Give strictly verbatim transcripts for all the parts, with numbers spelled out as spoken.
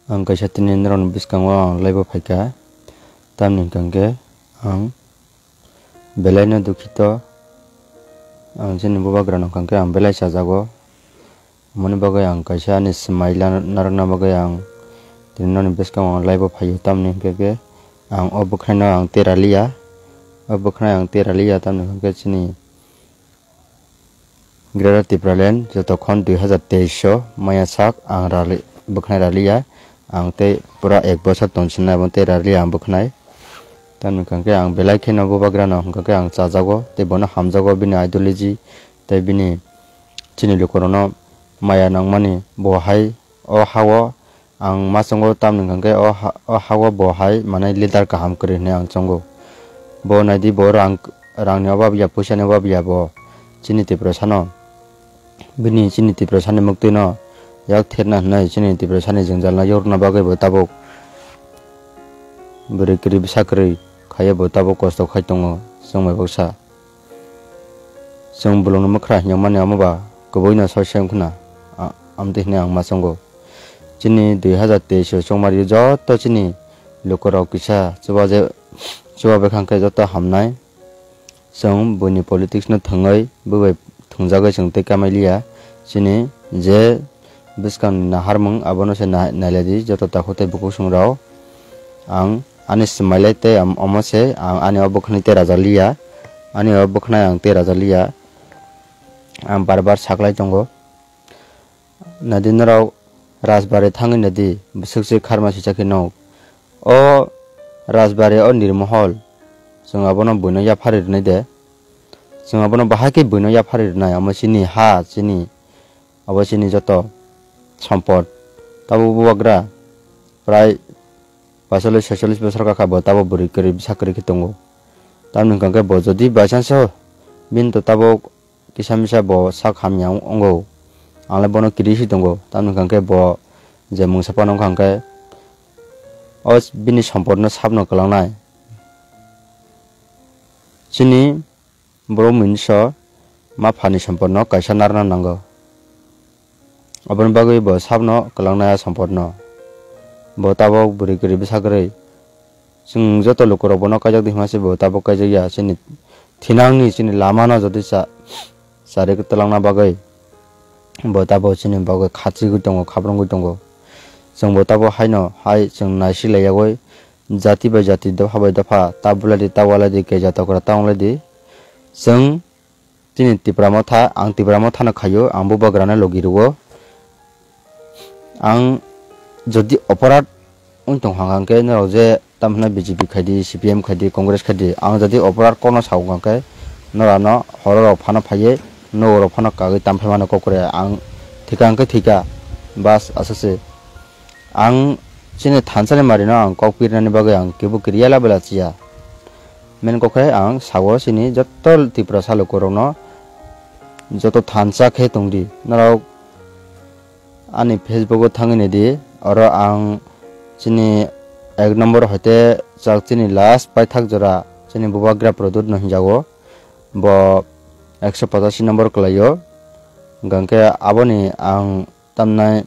Ang kaisa tini norokni bwskango ang live-o phaikha, tamni hwnkha khe ang belaino dukhito, ang chini bubagrano hwnkha khe ang belai chajago. Aboni bagwi ang kaisa ani swmai la-, narwkna bagwi ang tini norokni bwskango ang live-o phaio, tamni hwnkha khe ang o bwkhwnaino ang tera liya, o bwkhwnai ang tera liya, tamni hwnkha khe chini Greater Tipraland jotokhon dui hazar teis o maya sak ang rali-, bwkhnai raliya, ang tei pura ek bosor tongsinai abo tei raliya ang bwkhnai. Tamni hwnkha khe ang belai kheno bubagrano hwnkha khe ang chajago tei bono hamjago, bini ideology tei bini chini lukurokno maya nangmani bo hai o ha-o ang ma chongo, tamni hwnkha khe o ha-, o ha-o bo hai manai leader kaham kwrwi hwnwi ang chongo. Bo naidi bo rang, rangni obab ya, puisani obab ya bo chini Tiprasano. Bini chini Tiprasani muktwino yak therna hwnwi chini Tiprasani jwngjalno yorna bagwi bo tabuk bwrwi kwrwi bwsa kwrwi khaiwi bo tabuk kosto khai tongo chwng bai baksa. Chwng bolongni mwkhra hinjakmani omo ba kwbwino soi se wngkhwna, a-, amtwi hwnwi ang ma chongo. Chini dui hazar teis o chongmari joto chini lukurok kisa chubaje-, chubabai kha khe joto hamnai. Chwng buini politics no thwngwi, bwbai thwngjagwi chwng tei kamai liya. Chini je bwskangni naharmung abono se nai-, nailaidi joto takhuk tei bukhuk swngrok. Ang ani swmailai tei am-, omo se ang ani o bwkhwnai tei rajak liya, ani o bwkhwnai ang tei rajak liya. Ang bar bar saklai tongo. Nadi norok Rajbari thangwi nadi, bwswk se kharma sisa khe nog. O Rajbari o Nirmohol, chwng abono buino yaphari rwnai de. Chwng abono bahai khe buino yaphari rwnai, omo chini ha, chini Abo chini joto sompot. Tabuk bubagra prai paisalish saichalish bosor kakha bo tabuk bwrwi kwrwi bwsa kwrwi khe tongo. Tamni hwnkha khe bo jodi by chance o bini to tabuk kisa misa bo sak hamya wngo, ang le bono kiri si tongo. Tamni hwnkha khe bo je mungsa phano wngkha hwnkhe o bini sompotno sabno kwlangnai. Chini Borok mungsa ma phani sompotno kaisa narwkna nango. Aboni bagwi bo sabno kwlangnai a sompotno. Bo tabuk bwrwi kwrwi bwsa kwrwi. Chwng joto lukurok bono kaijak di hwnma se bo tabuk kaijak ya. Chini thinangni chini lamano jodi cha-, chari twlangna bagwi bo tabuk chini bagwi khachigwi tongo, khaprwngwi tongo. Chwng bo tabuk haino hai chwng naisi laiyagwi jati bai jati, dopha bai dopha, ta bulai di, ta walai di, keja tokra ta wnglai di. Chwng chini Tipra Motha, ang Tipra Mothano khaio, ang bubagrano logi rwo. Ang jodi oporat wng tong hang hang khe norok je tam hwnna B J P khai di, C P M khai di, Congress khai di, ang jodi oporat kokno sa hang khe norokno hororok phano phaiwi, nogo rok phano kagwi tam phai mano kok kwrwi ang thika hwnkhe thika, bas aswk se. Ang chini thansa ni mari no ang kok pirnani bagwi ang kebo kiriya la bela chiya. Men kok khe ang sao chini joto Tiprasa lukurokno joto thansa khe tongdi. Norok ani Facebook o thangwi naidi, oro ang chini ek number hoite chak chini last paithak jora chini bubagra Pradyut no hinjago. Bo ekso pochashi number kwlaio. Hwnkhe aboni ang tamnai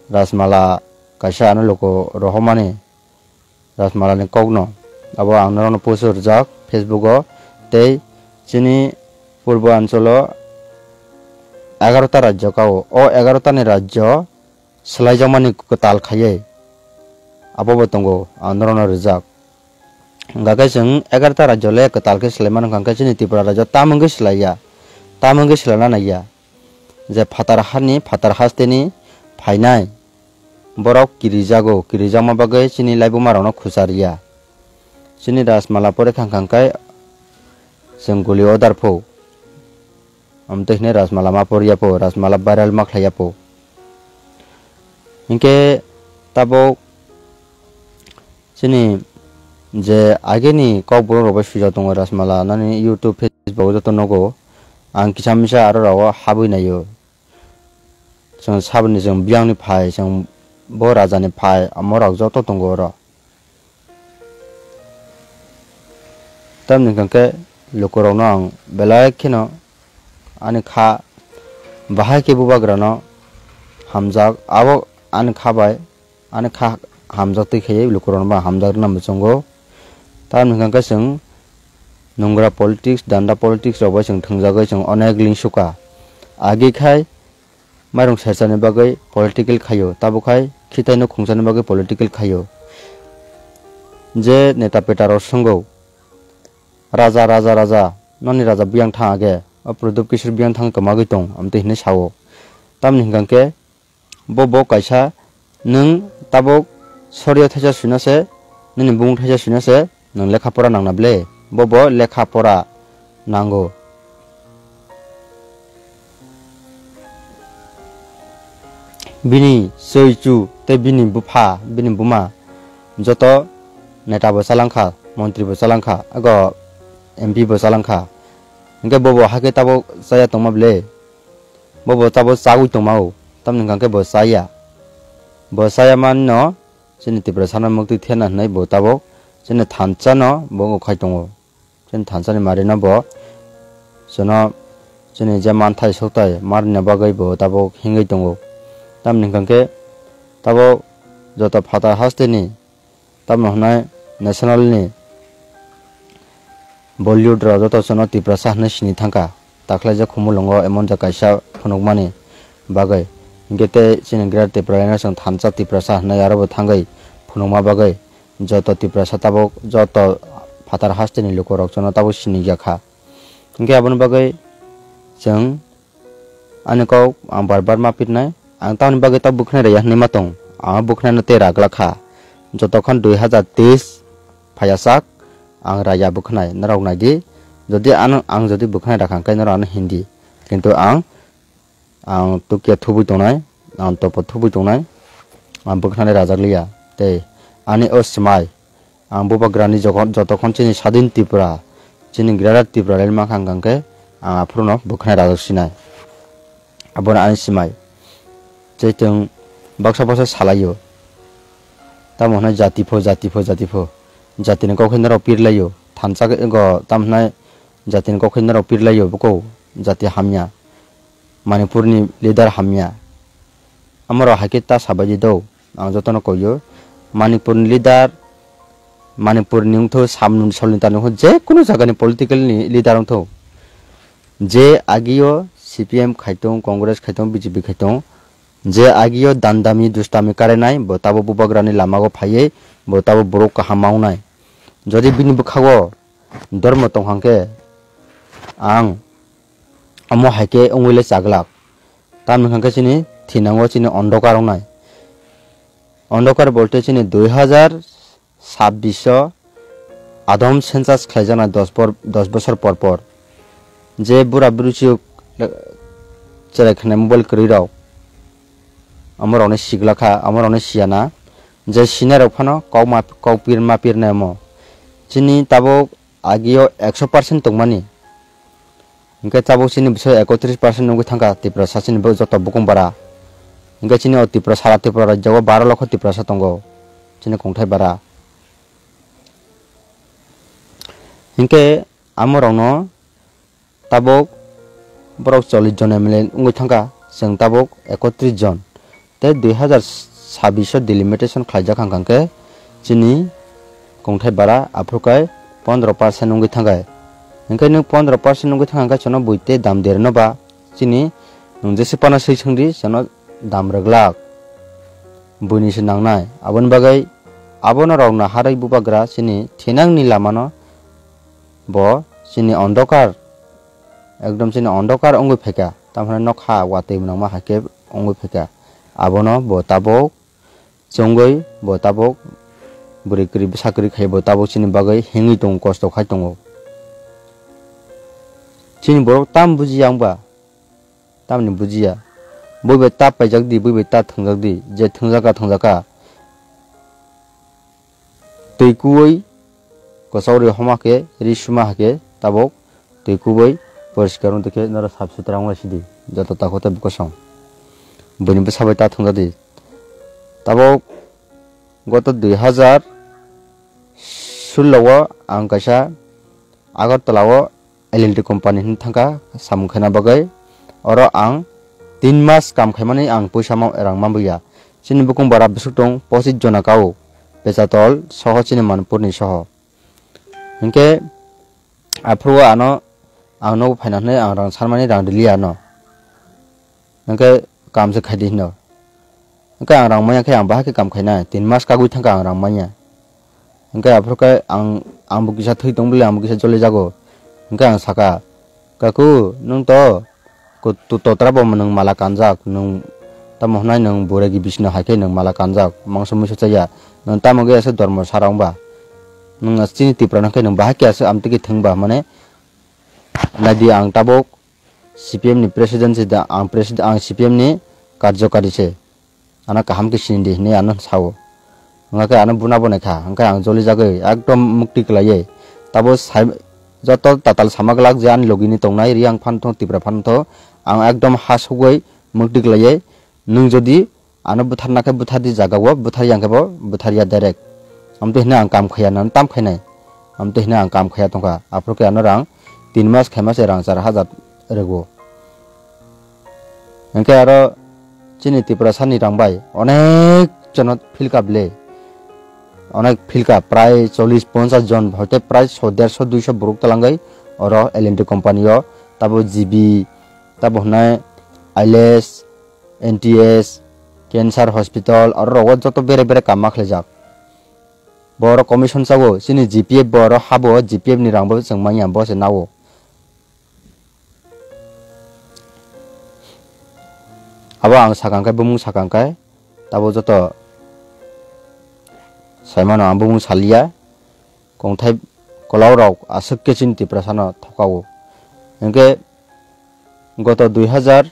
Rajmala kaisa ano luku rohormani Rajmalani kokno. Abo ang norokno post rijak Facebook o. Tei chini purbo ancholo egarota rajyo kao. O egarota ni rajyo swlaijakmani kwtal khaiwi. Abo bo tongo ang norokno rijak. Hwnkha khe chwng egarota rajyo le kwtal khe swlai mano, hwnkha khe chini Tripura rajyo tamo wngwi swlaiya, tamo wngwi swlaina naiya. Je phatar hani, phatar hasteni phainai borok kirijago, kirijakma bagwi chini laibumarokno khusa riya. Chini Rajmala pore khang khang khe chwng guli order pho. Amtwi hwnwi Rajmala ma por ya pho, Rajmala viral ma khlai ya pho. Hinkhe tabuk chini je ageni kokborok rok bai swijak tongo Rajmala, nani YouTube, Facebook joto nogo. Ang kisa misa aro rogo habwi naio. Chwng saboni chwng biyangni phai, chwng bo rajani phai, amo rok joto tongo oro. Tamni hwnkhe lukurokno ang belai kheno ani kha bahai khe bubagrano hamjak, abo ani kha bai Ani kha hamjak twi khaiwi lukurokno bo hamjak rwna muchungo. Tamoni hwnkha khe chwng nungra politics, danda politics rok bai chwng thwngjagwi chwng onek lingsuka. Agi khai mairung serchani bagwi political khaio, tabuk khai khitaino khungchani bagwi political khaio. Je neta peta rok swngo, "Raja, raja, raja, noni raja biyang thang age, o Pradyot Kishore biyang thang kwmagwi tong," amtwi hinwi sao. Tamoni hwnkha khe bo, bo kaisa nwng tabuk sorio thaisa suina se, nini bumung thaisa suina se, nwng lekha pora nangna ble? Bo, bo lekha pora nango. Bini chwi chu tei bini bupha, bini buma joto neta bo chalangkha, montri bo chalangkha, ago M P bo chalangkha. Hwnkhe bo, bo hakhe tabuk chaya tongma ble? Bo, bo tabuk chawi tongma o, tamoni hwnkha khe bo chaya. Bo chaya manino chini Tiprasano muktwi thena hwnwi bo tabuk chini thansa no bo wngkhai tongo. Chini thansa ni mari no bo chwno chini je manthai sokthai marina bagwi bo tabuk hingwi tongo. Tamoni hwnkha khe tabuk joto phatar hasteni, tamoni hwnai national ni Bollywood rok joto chwngno Tiprasa hwnwi sini thangkha. Takhlaijak Khumulwngo emon ja kaisa phunukmani bagwi. Hinkhe tei chini Greater Tipraland no chwng thansa Tiprasa hwnwi aro bo thangwi phunukma bagwi joto Tiprasa tabuk joto phatar hasteni lukurok chwngno tabuk sini ya kha. Hinkhe aboni bagwi chwng ani kok ang bar bar ma pirnai. Ang tamoni bagwi tabuk bwkhnai rwya hwnwi ma tong. Ang bwkhnai no tei ragla kha. Jotokhon dui hazar teis phaiya sak ang raya bwkhnai, norok nai di. Jodi ano, ang jodi bwkhnai rakha hwnkhe norok ano hindi. Kintu ang, ang tukya thubui tongnai, ang topo thubui tongnai, ang bwkhnani rajak liya. Tei ani o swmai, ang bubagrani jokhon, jotokhon chini Sadin Tripura, chini Greater Tripura le mankha hwnkhe ang aphuru no bwkhnai rajak sinai. Abono ani swmai. Chwng baksa baksa salaio. Tamo hwnwi jati pho, jati pho, jati pho. Jatini kok khe norok pirlaio. Thansa khe go, tamo hwnwi jatini kok khe norok pirlaio, buko jati hamya. Manipurni leader hamya. Amorok hai khe ta sabaidi do. Ang jotono koio. Manipurni leader, Manipurni wngtho, Sam-, Solni tani wngtho, je kunu jagani political ni leader wngtho. Je agio C P M khaitong, Congress khaitong, B J P khaitong, je agio dandami dustami karenai, bo tabo bubagrani lamago phaiwi, bo tabo borok kaham maunai. Jodi bini bwkhago dormo tong hwnkhe, ang omo hai khe wngwi le chaglak. Tamni hwnkhe chini thinango chini ondokar wngnai. Ondokar bolte chini dui hazar sabbish o adom census khlaijaknai dos por, dos bosor por por. Je bura buru chiyok le-, cherai khanai mobile kwrwi rok, amo rokni sigla kha, amo rokni siya na. Je sinai rok phano kok ma, kok pir ma pirnai omo. Chini tabuk agio ekso percent tongmani. Hinkhe tabuk chini bwsai ekotris percent wngwi thangkha Tiprasa chini bo joto bukung bara. Hinkhe chini o Tripura sara Tripura rajyo o baro lokho Tiprasa tongo chini kongthai bara. Hinkhe amorokno tabuk borok chollish jon M L A wngwi thangkha, chwng tabuk ekotris jon. Tei dui hazar sabbish o delimitation khlaijak hwnkha khe chini kongthai bara aphuru kai pondro percent wngwi thangkha. Hinkhe nwng pondro percent wngwi thangkha khe chwngno bui tei dam derino ba chini nwng jesa phano swi swngdi chwngno dam rwglak. Buini se nangnai. Aboni bagwi abono rok naharwi bubagra chini thinangni lamano bo chini ondokar, ekdom chini ondokar wngwi phaikha. Tamoni nokha watwi mwnangma hai khe wngwi phaikha. Abono bo tabuk chongwi bo tabuk bwrwi kwrwi bwsa kwrwi khai bo tabuk chini bagwi hengwi tongo, kosto khai tongo. Chini borok tam bujiya wngba? Tamni bujiya. Bui bai ta paijak di, bui bai ta thwngjak di, je thwngjak kha, thwngjak kha. Twi kuwi kwchak rwi homa khe, ri suma hakhe tabuk twi kubui poriskar wng twi khe norok sap sutra wng lai sidi, joto takhuk tei bwkha song. Buini bwsa bai ta thwngjak di. Tabuk goto dui hazar sullo o ang kaisa Agartala o L and T company hinwi thangkha samung khaina bagwi. Oro ang tin mas kam khaimani ang puisa ma-, rang manbuya. Chini bukung bara bwswk tong pochis jona kao, Pechatol soho chini Manipurni soho. Hinkhe aphuru ano ang nogo phaina hwnwi ang rang sanmani rang riliya ano. Hinkhe kam se khaidi hino. Hinkhe ang rang manya khe ang bahai khe kam khainai, tin mas kagwi thangkha ang rang manya. Hinkhe aphuru khe ang, ang bo kisa thwi tong bwle, ang bo kisa joli jago. Hinkhe ang saka, "Kaku, nwng to, ku-, tu-, totra bo nwng mala kanjak, nwng tamo hwnai nwng buregi bisino hai khe nwng mala kanjak, mangso muiso chaya. Nwng tamo khe aswk dormo sara wngba? Nwng chini Tipra no khe nwng bahai khe aswk amtwi khe thwngba?" Mane, naidi ang tabuk C P M ni president se da, ang president, ang C P M ni karjokari se. Ano kaham khe sini di hinwi ano sao. Wngkha khe ano buna bo naikha, hwnkhe ang joli jagwi ekdom mukti kwlaiwi. Tabo sai, joto tatal sama glak je ani logini tongnai Riang phan tho, Tipra phan tho, ang ekdom ha sugwi mukti kwlaiwi. Nwng jodi ano butharna khe buthar di, jaga o buthar yang khe bo buthar ya direct. Amtwi hwnwi ang kam khaiya, nang tam khainai. Amtwi hwnwi ang kam khaiya tongkha. Aphuru khe ano rang tin mas khaima se rang char hajar rwgo. Hinkhe aro chini Tiprasani rang bai onek jono philka ble. Onek philka, prai chollish ponchash jon, hoite prai so, derso, duiso borok talangwi oro L and T company o, tabo G B, tabo hwnai I L S, N T S, cancer hospital, oro rogo joto bere bere kam ma khlaijak. Bo oro commission chago, chini G P F bo oro habo, G P F ni rang bo chwng manya, bo se nao. Abo ang sakang khe, bumung sakang khe, tabo joto saimano ang bumung saliya, kongthai kolau rok aswk khe chini Tiprasano thokao. Hinkhe goto dui hazar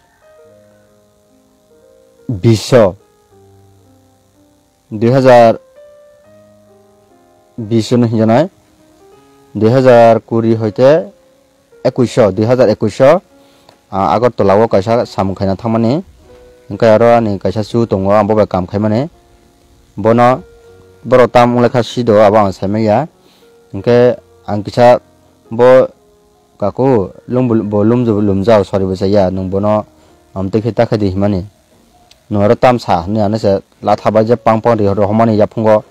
bish o, dui hazar bish o hinjanai, dui hazar kuri hoite ekuish o, dui hazar ekuish o, ah, Agartala o kaisa samung khaina thangmani. Hinkhe aro ani kaisa chu tongo, ang bo bai kam khaimani. Bono, borok tam wnglaikha sido, abo ang saimanya. Hinkhe ang kisa bo Kaku, lum bo, bo lum jo, lum jao, sorry bo chaya, nwng bono amtwi khe ta khe di himani. Nwng aro tam sa hwnwi ano se latha bai je pang pang ri rohormani yaphango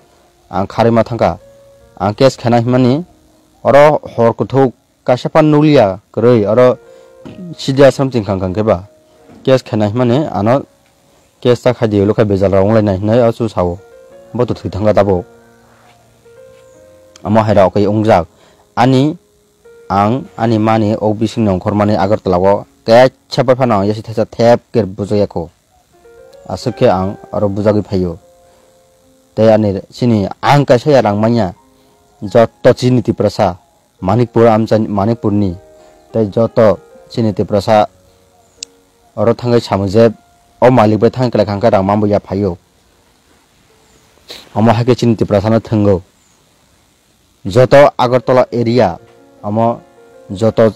ang kharwi ma thangkha. Ang case khena himani, oro hor kuthuk kaisa phan nukliya kwrwi, oro sidi aswrwng chingkhang khang khe ba. Case khena himani ano case ta khai di, ulo khai bejal rok wng lai nai hwnwi o chu sao. Bo to thwi thangkha tabuk. Amo hai rok khe wngjak. Ani Ang ani mani ok bisingni ongkhormani Agartala o kaisa bai phano ang yasi thaisa thep khe bujak ya kho. Aswk khe ang aro bujagwi phaio. Tei ani chini ang kaisa ya rang manya joto chini Tiprasa, Manikpur amchai Manikpurni tei joto chini Tiprasa oro thangwi samung je o malik bai thangwi kwlai kha hwnkhe rang mambo ya phaio. Omo hai khe chini Tiprasano thwngo. Joto Agartala area, omo joto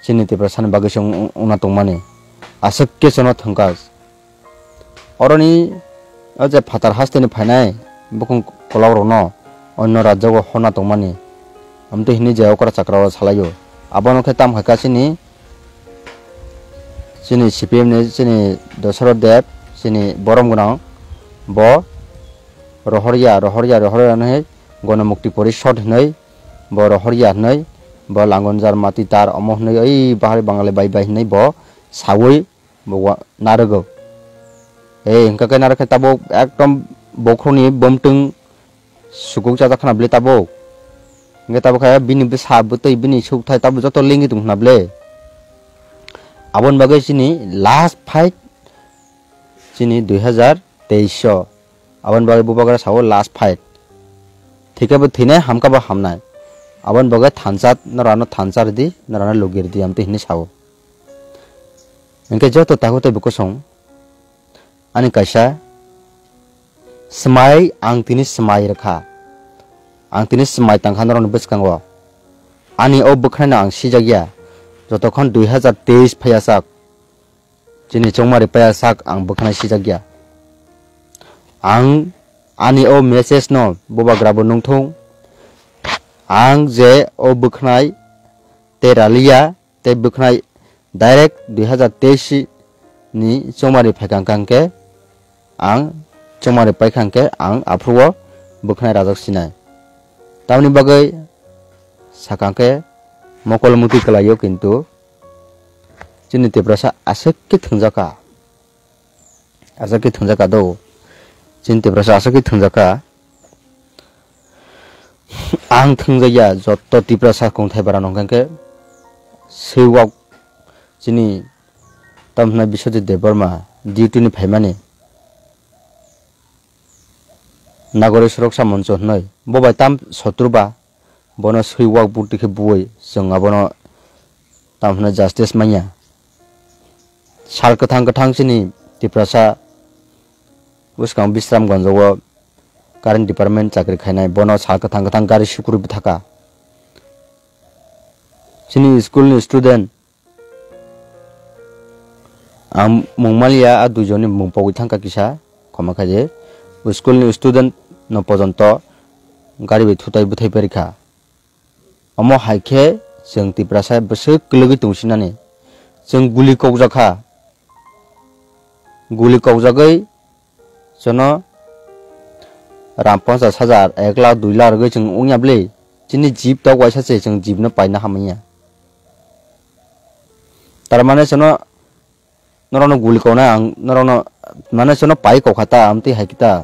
chini Tiprasani bagwi se wng-, wngna tongmani. Aswk khe chwngno thwngkha. Oroni o je phatar hasteni phainai bukung kolokrokno onno rajyogo horna tongmani. Amtwi hwnwi je okra chakrao salaio. Abono khe tamo hai kha chini, chini C P M ni chini Dosarot Deb, chini borom gwnang bo rohorya, rohorya, rohorya hwnwi Gonomukti Porishod hwnwi bo rohorya hwnwi bo Langonjar Mati Tar omo hwnwi oi bahai Bangali bai bai hwnwi bo sawi bo wa-, narwgo. Ei hwnkha khe narwk khe tabuk ekdom bokhorokni bumtwng sukuk chajak khna bwle tabuk. Hwnkhe tabuk khe bini bwsa bwtwi bini sukthai tabuk joto lengwi tong khna bwle. Aboni bagwi chini last fight chini dui hazar teis o. Aboni bagwi bubagra sao last fight. Thwikhe bo thwinai, hamkha bo hamnai. Aboni bagwi thansa norano thansa rwdi, norano logi rwdi, amtwi hwnwi sao. Hwnkhe joto takhuk tei bwkhwsong ani kaisa swmai, ang tini swmai rwkha. Ang tini swmai tangkha norokni bwskango. Ani o bwkhwnai no ang sijak ya. Jotokhon dui hazar teis phaiya sak. Chini chongmari paya sak ang bwkhanai sijak ya. Ang ani o message no bubagra bo nungthung. Ang je o bwkhanai tei raliya tei bwkhanai direct dui hazar teis ni chongmari phaikang kang khe ang chongmani paikha hwnkhe ang aphuru o bwkhnai rajak sinai. Tamoni bagwi sakha hwnkhe mokol muti kwlaio, kintu chini Tiprasa aswk khe thwngjakha, aswk khe thwngjakha do, chini Tiprasa aswk khe thwngjakha. Ang thwngjakya joto Tiprasa kongthai bara nongkha hwnkhe swiwak chini tamhwnai Biswajit Debbarma duty ni phaimani Nagori Suroksha Moncho hwnwi. Bo bai tam sotru ba, bono swiwak buti khe buwi chwng abono tamhwnai justice manya. Sal kwthang kwthang chini Tiprasa bwskang Bisramganjo o current department chakri khainai, bono sal kwthang kwthang gari sukrui bwthaka. Chini school ni student, ang mung maliya, a duijoni mung pogwi thangkha kisa, khoma khaidi. School ni student no pojonto gari bai thutai bwthai phairikha. Omo hai khe chwng Tiprasa bwswk kwlwgwi tongsinani. Chwng guli kokjakha. Guli kokjagwi jono ram ponchas hajar, ek lakh, dui lakh rwgwi chwng wngya bwle. Chini jib tok waisa se chwng jibno paina hamya. Tar mane jono norokno guli koknai ang norokno mane jono pai kokha ta, amtwi hai kita.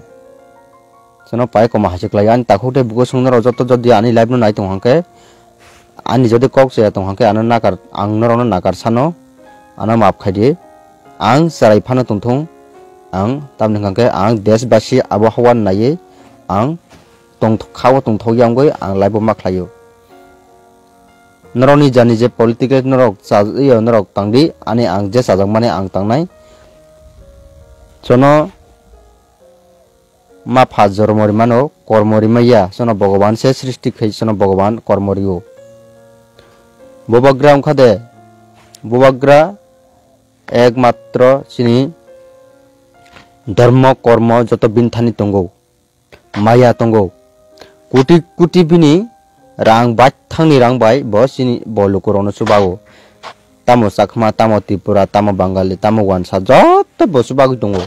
Jono pai koma hai se kwlai. Ani takhuk tei buko chwng norok joto jodi ani live no nai tong hwnkhe, ani jodi kok chaya tong hwnkhe, ano nakar, ang norokno nakar sano, ano maaf khai di. Ang chwrai phano tongthung, ang tamni hwnkhe ang deshbasi abo hawan naiwi ang tongthok, kha o tongthok ya wngwi ang live o ma khlaio. Norokni jani je political norok cha-, iyo norok tangdi, ani ang je chajakmani ang tangnai. Jono ma pha jormo rimano, kormo rimaya, jono Bhogoban se srishti khai, jono Bhogoban kormo rio. Bubagra wngkha de, bubagra ekmatro chini dharma kormo joto binthani tongo, maya tongo. Kuti kuti bini rang bai thangni rang bai bo chini bo lukurokno chubago. Tamo Chakma, tamo Tripura, tamo Bangali, tamo Wansa, joto bo chubagwi tongo.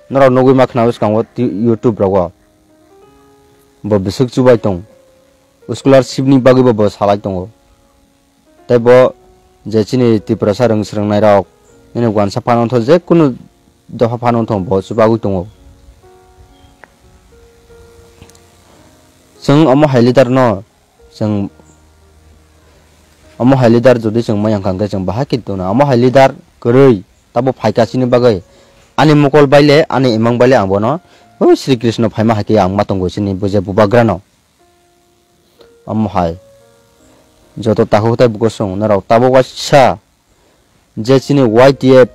Norok nugwi ma khna bwskango ti-, YouTube rogo. Bo bwswk chubai tong. Scholarship ni bagwi bo, bo salai tongo. Tei bo je chini Tiprasa rwng swrwngnairok, nini wansa phano wngthok, je kunu dopha phano wngthok, bo chubagwi tongo. Chwng omo hai leader no, chwng omo hai leader jodi chwng maya wngkha hwnkhe chwng bahai khe tongna. Omo hai leader kwrwi tabo phaikha chini bagwi. Ani mokol baile, ani imang baile ang bono, o Sri Krishna phaima hai khe ang ma tongo chini bo je bubagrano. Omo hai joto takhuk tei bwswng norok tabuk waisa je chini Y T F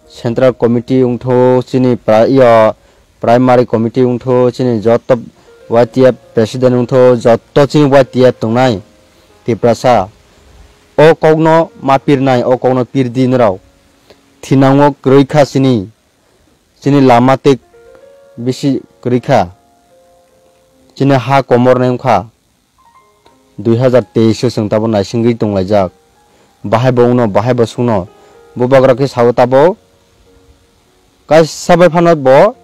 Central Committee wngthu, chini pra-, iyo Primary Committee wngthu, chini joto Y T F President wngthu, joto chini Y T F tongnai Tiprasa. O kokno ma pirnai, o kokno pirdi norok. Thinango kwrwi kha chini. Chini lama tei bisi kwrwi kha. Chini ha komor nai wngkha. Dui hazar teis o chwng tabuk naisingwi tonglaijak. Bahai bo wngno, bahai bo swngno. Bubagra khe sao tabuk kaisa bai phano bo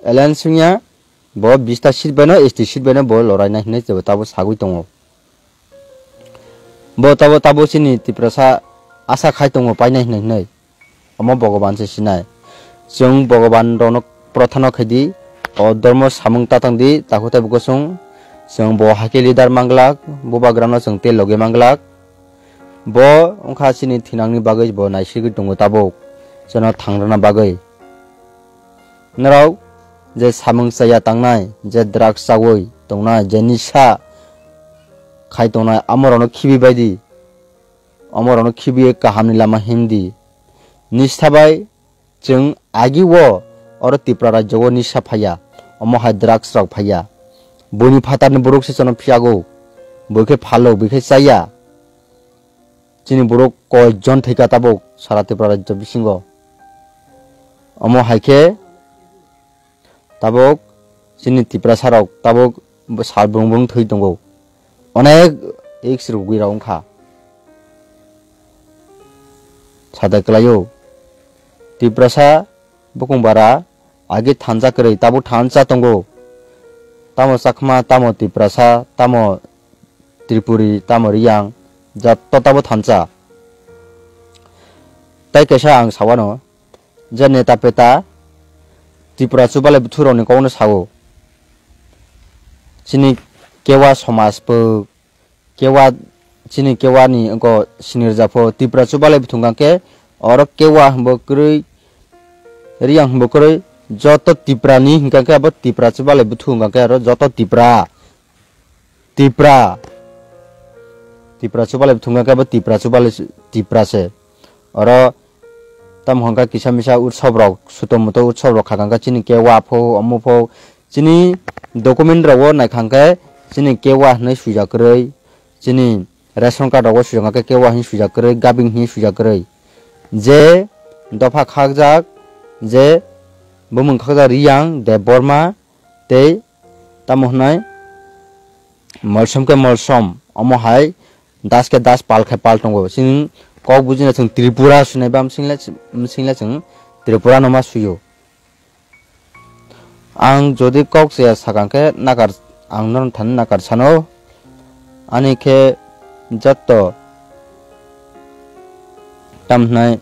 alliance wngya. Bo bista seat bai no, S T seat bai no bo lorai nai hinwi tabuk sagwi tongo. Bo tabo, tabo chini Tiprasa asa khai tongo painai hinwi hinwi. Omo Bhogoban se sinai. Chwng Bhogoban rokno prothano khaidi, o dormo samung tatang di, takhuk tei bwswng. Chwng bo hai khe leader manglak, bubagrano chwng tei logi manglak. Bo wngkha chini thinangni bagwi bo naisigwi tongo tabuk. Chwngno thangrwna bagwi. Norok je samung chaya tangnai, je drugs chawi tongnai, je nisa khai tongnai, amorokno khibi bai di. Amorokno khibiwi kahamni lama himdi. Nisa bai chwng agi o oro Tripura rajyo o nisa phaiya, omo hai drugs rok phaiya. Buini phatarni borok se chwngno phiyago, bui khe phalo, bui khe chaya. Chini borok koi jon thwikha tabuk sara Tripura rajyo bisingo. Omo hai khe tabuk chini Tiprasa rok tabuk sal brung brung thwi tongo. Onek risk rwgwi rok wngkha. Sadai kwlaio. Tiprasa bukung bara Agi thansa kwrwi, tabo thansa tongo. Tamo Chakma, tamo Tiprasa, tamo Tripuri, tamo Riyang, jotto tabo thansa. Tai kaisa ang sawano, je neta peta Tripura chubalai bwthurokni kokno sao. Chini kewa somaj bo, kewa, chini kewa ni wngkha sinirjak pho Tripura chubalai bwthung khe, oro kewa hwnbo kwrwi, Riyang hwnbo kwrwi, joto Tripura ni hwnkha khe abo Tripura chubalai bwthung hwnkha khe oro joto Tripura. Tripura. Tripura chubalai bwthung khe abo Tripura chubalai Tripura se. Oro tamo hwnkha kisa misa utsob rok, suto muto utsob rok khakang khe chini kewa pho, omo pho, chini document rogo naikha khe chini kewa hwnwi swijak kwrwi, chini ration card rogo swijak khe kewa hwnwi swijak kwrwi, gabing hwnwi swijak kwrwi. Je dopha khakjak, je bumung khakjak Riyang Debbarma tei tamo hwnwi Molsom khe Molsom, omo hai das khe das, pal khe pal tongo. Chini kok bujina chwng Tripura swinai ba, msing le, msing le chwng Tripura no ma suyo. Ang jodi kok se sakang khe nakar, ang norok thani nakar sano. Ani khe jotto tam hwnai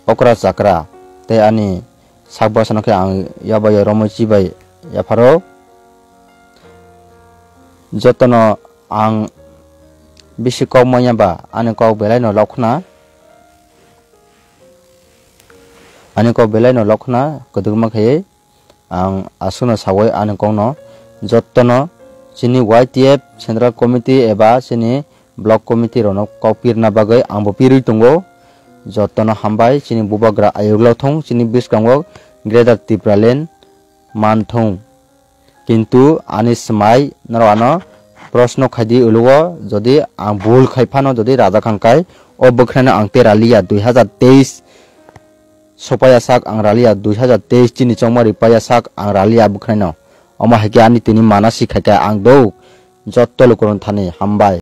okra chakra tei ani sak bwsano khe ang yabai romwi chibai yapharo. Jotono ang bisi kok manya ba ani kok belai no lokhna, ani kok belai no lokhna kwdwkma khe ang aswkno sawi ani kokno jottono chini Y T F Central Committee eba chini Block Committee rokno kok pirna bagwi angbo pirwi tongo. Jottono hambai, chini bubagra ayuk lothong, chini bwskango Greater Tipraland manthung. Kintu ani swmai norok ano proshno khaidi ulo, jodi ang bhul khai phano, jodi raja khang khai, o bwkhwnano ang tei raliya dui hazar teis sopaiya sak ang raliya, dui hazar teis chini chongma ripaiya sak ang raliya bwkhwnano. Omo hai khe ani tini mana si khai khe ang do jotto lukurok thani hambai.